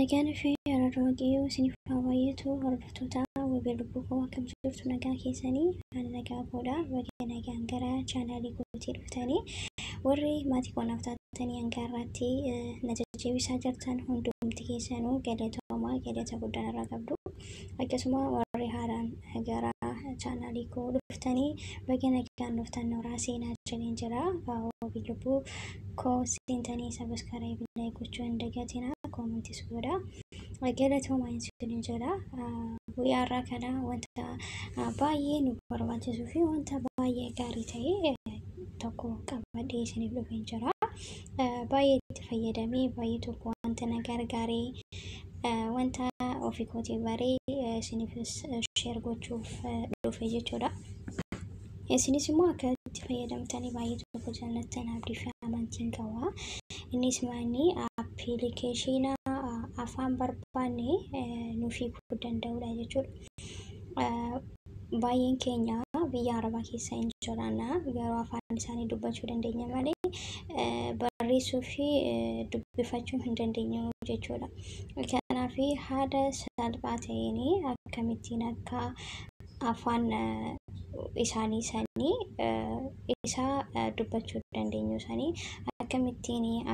Nagaan fi araarri Waaqayyoo isiniif haa baay'atu. Hordoftoota wabii lubbuu koo, akkam jirtu? Nagaa keessanii? Ani nagaa koodha. Baga nagaan gara chaanaalii kootii dhuftanii, warri maatii koonaaf taatanii hanga har'aatti na jajjabeessaa jirtan hundumti keessanuu galatoomaa, galata guddaan irraa qabdu. Akkasuma warri haaraan gara chaanaalii koo dhuftanii, baga nagaan dhuftan. Nooraa seenaa jedheen jira. Wabii lubbuu koo seentanii subscribe, like gochuu hin dagatinaa, commentis godha. Galatoomaa isiniin jedha. Guyyaa har'aa kana wanta baay'ee nu barbaachisuu fi wanta baay'ee gaarii ta'e tokko qabadhee isiniif dhufeen jira. Baay'ee itti fayyadamee, baay'ee tokko wanta na gargaaree, wanta ofii kootii baree isiniifis share gochuuf dhufe jechuudha. Isinis immoo akka itti fayyadamtanii baay'ee tokko jaallattan abdii fi amantiin qaba. Innis maanni appilikeeshina afaan barbaanne nuuf hiikuu danda'udha jechuudha. Baay'een keenya biyya Arabaa keessa hin jiraanna, garuu afaan isaanii dubbachuu dandeenya malee barreessuu fi dubbifachuu hin dandeenyu jechuudha. Kanaaf haala salphaa ta'een akkamittiin akka afaan isaanii sanii isa dubbachuu dandeenyu sanii, akkamittiin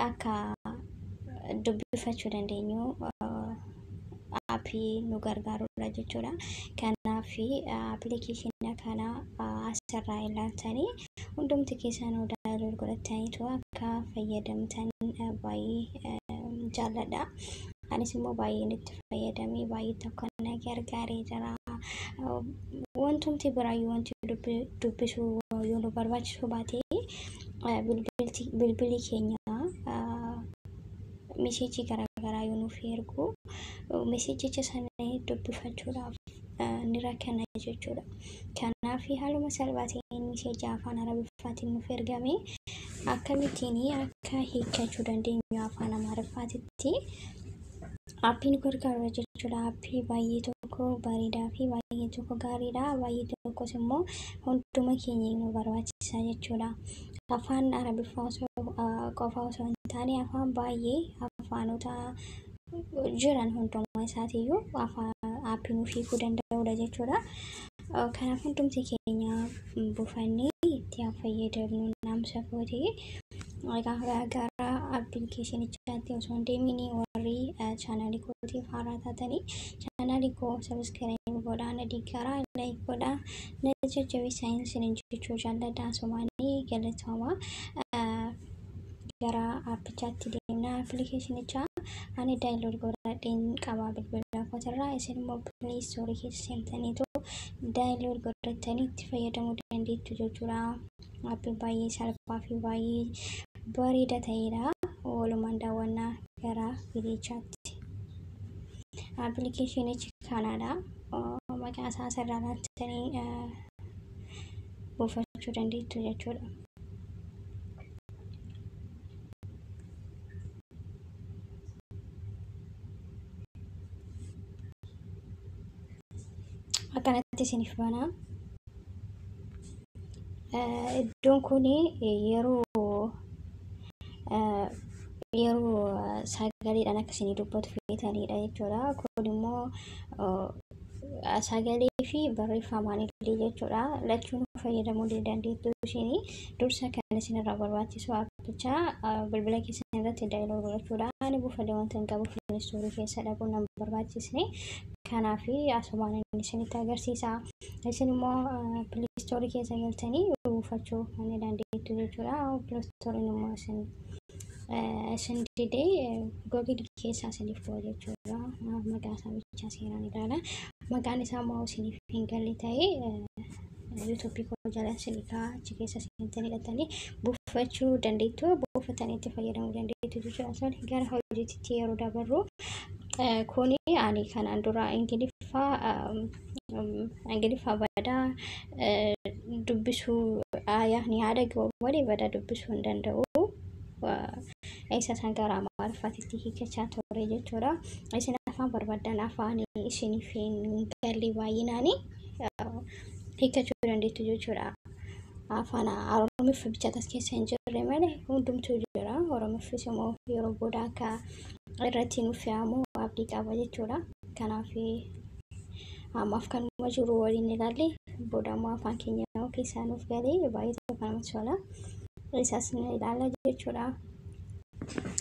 akka dubbifachuu dandeenyu aappii nu gargaarudha jechuudha. Kanaaf appilikeeshina kana asirraa ilaaltanii hundumti keessanuu download godhataniitu akka fayyadamtan baay'ee jaalladha. Anis immoo baay'een itti fayyadamee baay'ee tokko na gargaaree jira. Wantumti biraayyuu wanti dubbisuu yoo nu barbaachisu baate, bilbilli keenya meseejii garaagaraa yoo nuuf ergu, meseejicha sana dubbifachuudhaaf ni rakkanna jechuudha. Kanaaf haaluma salphaa ta'een meseejii afaan Arabiffaatiin nuuf ergame akkamittiin akka hiikkachuu dandeenyu afaan Amaariffaatitti aappiin gargaarudha jechuudha. Aappii baay'ee tokko bareedaa fi baay'ee tokko gaariidha. Baay'ee tokkos immoo hunduma keenya nu barbaachisa jechuudha. Afaan Arabiffaa osoo qofa osoo hin taane, afaan baay'ee afaanota jiran hunduma isaatiiyyuu afaan aappii nuuf hiikuu danda'udha jechuudha. Kanaaf hundumti keenya buufannee itti haa fayyadamnu naamsa kooti. Egaa gara appilikeeshinichaatti osoo hin deemin, warri chaanaalii kootiif haaraa taatanii chaanaalii koo subscribe godhaa, na deeggaraa, like godhaa, na jajjabeessaa isiniin jechuu jaalladha. Asumaanii galatoomaa. Gara aappichaatti deemna. Appilikeeshinichaa ani download godhadheen qaba bilbila kootirraa, isin immoo Play Store keessa seentaniitu download godhatanii itti fayyadamuu dandeettu jechuudha. Aappiin baay'ee salphaa fi baay'ee bareeda ta'edha. Walumaan daawwannaa gara viidiyichaatti. Appilikeeshinichi kanaadha. Maqaa isaa asirraa laaltanii buufachuu dandeettu jechuudha. Akkanatti isiniif banaa. Iddoon kun yeroo sagaleedhaan akka isinii dubbatu feetanidha jechuudha. Kun immoo sagalee fi barreeffamaan illee jechuudha. Lachuun fayyadamuu ni dandeettu isinii. Dursa kan isinirraa barbaachisu aappichaa bilbila keessan irratti download godhachuudha. Ani buufadee wanta hin qabuuf Play Store keessa dhaquun nan barbaachisne. Kanaaf asumaan inni isinitti agarsiisa. Isin immoo Play Store keessa galtanii buufachuu ni dandeettu jechuudha. Play Storeiin immoo isin didee Google keessaa isiniif bu'a jechuudha. Maqaa isaa bichaa seeraan ilaala. Maqaan isaa immoo isiniif hin galle ta'ee, yuutuubii koo jala isinii kaa'aa, achi keessa seentanii hidhatanii buufachuu dandeettu. Buufatanii itti fayyadamuu dandeettu jechuudha. Gara hojiitti yeroo dabarru, kuni ani kanaan dura Ingiliffaa badaa dubbisuu ni haadha malee badaa dubbisuu hin danda'u. Isa san gara Amaariffaatti hiikkachaa ture jechuudha. Isin afaan barbaadan, afaan isiniif hin galle baay'inaanii hiikkachuu dandeettu jechuudha. Afaan Oromiffa bichaas keessa hin jirre malee hundumtuu jira. Oromiffis immoo yeroo booda akka Irratti nuuf fe'amu abdii qaba jechuudha. Kanaaf ammaaf kanuma jiru waliin ilaalle, booda immoo afaan keenya keessaa nuuf galee baay'ee tokko namatti tola. Isaas ni ilaalla jechuudha.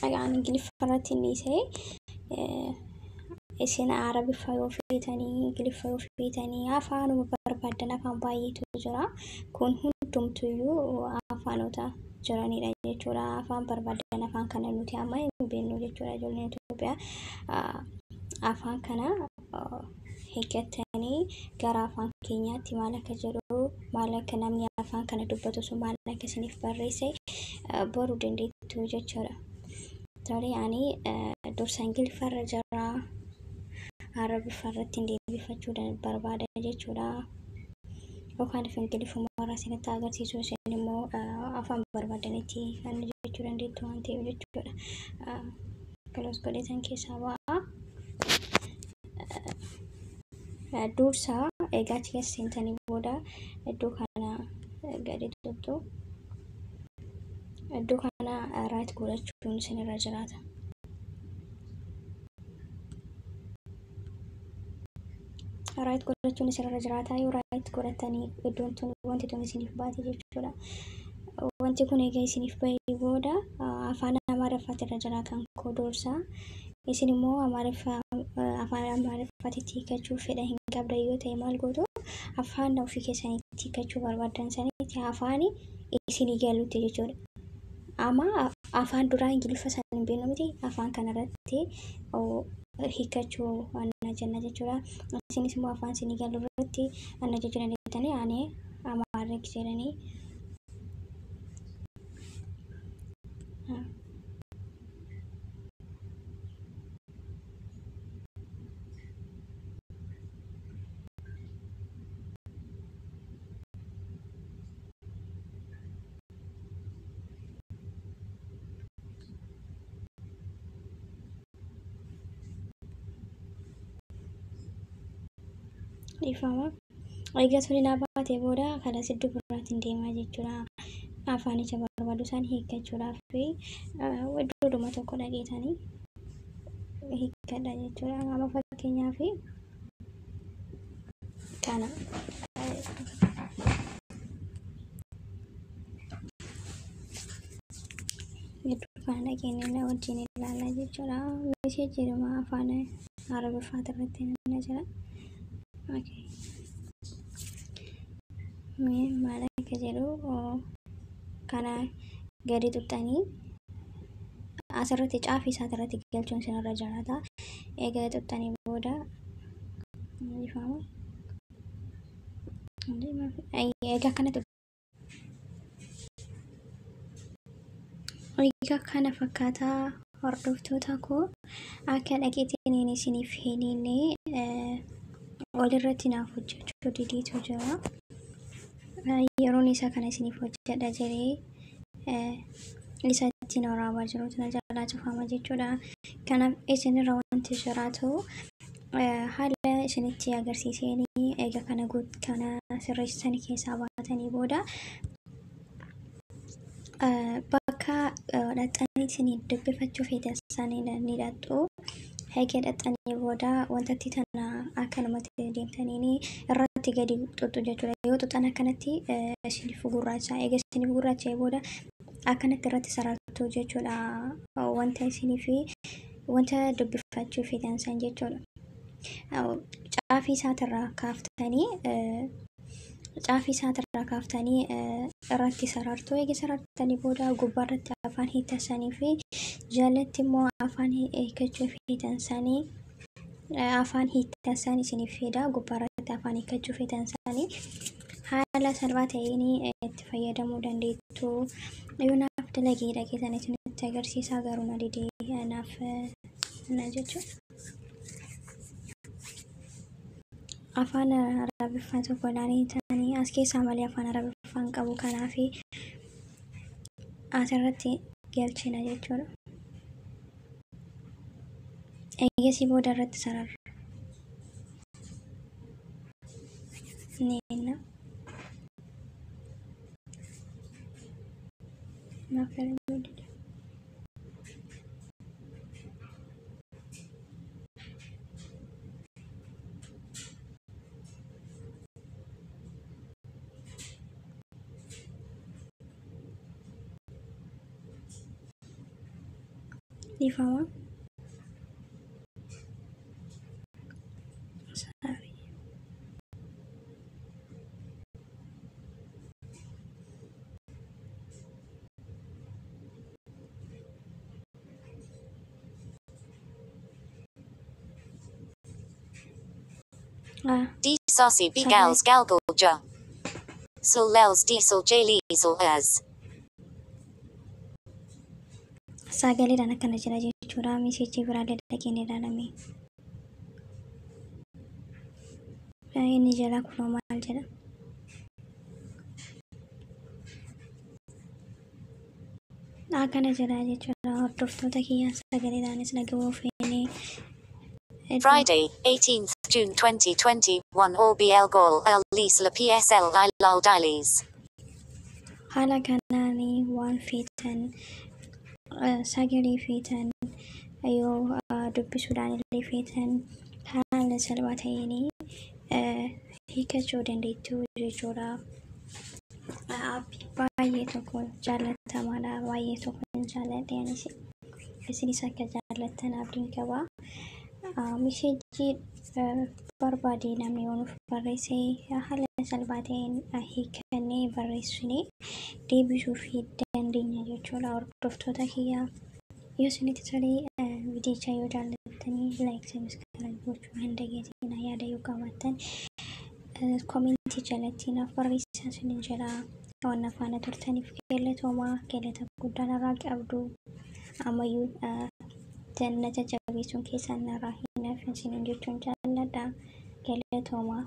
Egaa Ingiliffa irratti inni isee isin Arabiffa yoo feetanii, Ingiliffa yoo feetanii, afaanuma barbaadan, afaan baay'eetu jira. Kun hundumtuyyuu afaanota jiranidha jechuudha. Afaan barbaadan, afaan kana nuti amma hin beeknu jechuudha. Ijoolleen Itoophiyaa afaan kana hiikkattanii gara afaan keenyaatti maal akka jedhu, maal akka namni afaan kana dubbatu sun maal akka isiniif barreesse baruu dandeettu jechuudha. Tole, ani dursa Ingiliffarra jira. Arabiffa irratti hin deebifachuu barbaada jechuudha. Yookaan Ingiliffuma irraa isinitti agarsiisu, isin immoo afaan barbaadanitti kan jechuu dandeettu waan ta'eef jechuudha. Close godhetan keessaa ba'a. Dursa egaa achi keessa seentanii booda iddoo kana gadi tuqxu. Iddoo kana right godhachuun isinirra jiraata. Right godhachuun isinirra jiraata. Yoo right godhatanii iddoon tun wanti tun isiniif baate jechuudha. Wanti kun egaa isiniif bahee booda afaan Amaariffaatti irra jira kan koo dursa. Isin immoo Amaariffa, afaan Amaariffaatti hiikkachuu fedha hin qabdan yoo ta'e maal gootu? Afaan ofii keessanitti hiikkachuu barbaadan sanitti, afaan isinii galutti jechuudha. Amma afaan duraa Ingiliffa sana hin beeknu miti, afaan kanarratti hiikkachuu waan jenna jechuudha. Isinis immoo afaan isinii galu irratti ana jechuu dandeettanii, ani Amharic jedhanii. Dhiifama. Egaa tuni naa baatee booda kanas iddoo biraatiin deemaa jechuudha. Afaanicha barbaadu isaan hiikkachuudhaaf iddoodhuma tokko dhageetanii hiikkadha jechuudha. Amma fakkeenyaaf kana iddoo kana dhageenye wajjin ilaalla jechuudha. Messageiidhuma afaan Arabiffaati irratti ni jira. Okay. Mee maal akka jedhu kana gadi tuqxanii asirratti caafii isaati galchuun isinirra jiraata. Egaa tuqxanii booda, dhiifama. Egaa kana Egaa kana fakkaataa, hordoftoota koo, akka dhaqeetiin isiniif hin walirratti naaf hojjechuu didiitu jira. Yeroon isa kana isiniif hojjedha jedhee isa ittiin waraabaa jirutu na jalaa cufama jechuudha. Kanaaf isinirra wanti jiraatu haala isinitti agarsiiseen egaa kana kana sirreessitanii keessaa baatanii booda bakka dhaqxanii isinii dubbifachuu feetan sanii ni dhaqxu. Egaa dhaqxanii booda wantatti tana akkanumatti deemtanii irratti gadi xuxxu jechuudha. Yoo xuxxan akkanatti isiniif gurraacha. Egaa isiniif gurraacha'ee booda akkanatti irratti sarartu jechuudha. Wanta isiniif wanta dubbifachuu feetan san jechuudha. Caafii isaatirraa kaaftanii irratti sarartu. Eega sarartanii booda gubbaarratti afaan hiikkatanii fi jalatti immoo afaan hiikkachuu feetan sanii afaan hiikkan isiniif fida. Gubbaarratti afaan hiikkachuu feetan sanii haala salphaa ta'een itti fayyadamuu dandeettu. Yoo naaf dalagee dhageessan isinitti agarsiisaa, garuu na didee naaf na jechuudha. Afaan Arabiffaa tokko ilaalanii ta'anii as keessaa malee afaan Arabiffaa hin qabu, kanaaf asirratti galchina jechuudha. Eegasii booda irratti sararra. Ni enna. Naaf dalaguu dide. Dhiifama. Sorry. D Saucy B Gals Galgal Ja. Sul Els Diesel J Liesel Ez. Sagaleedhaan akkana jira jechuudha. Meeseejii biraallee dhaqeen ilaalame. Inni jalaa kunoo maal jedha? Akkana jira jechuudha. Hordoftoota kiyyaa, sagaleedhaanis dhaga'uu feene. Friday, 18th June 2021 All BL Gol L Liesla PSL I Lal Diles. Haala kanaan waan feetan, sagalee feetan, yoo dubbisuudhaan illee feetan, haala salphaa ta'een hiikachuu dandeettu jechuudha. Aappii baay'ee tokko jaallatamaadha. Baay'ee tokko jaalladhe anis. Isinis akka jaallattan abdiin qaba. Meeseejii barbaade namni yoo nuuf barreesse haala salphaa ta'een hiikannee barreessinee deebisuu fi dandeenya jechuudha. Hordoftoota kiyyaa, yoo isinitti tolee, viidiyicha yoo jaallattanii, like, subscribe gochuu hin dagatinaa. Yaada yoo qabaattan koomentii jalatti naaf barreessaa isinin jedha. Waan na faana turtaniif galatoomaa, galata guddaa narraa qabdu. Ammayyuu na jajjabeessuun keessan narraa hin hafin isinin jechuun jaalladha. Galatoomaa.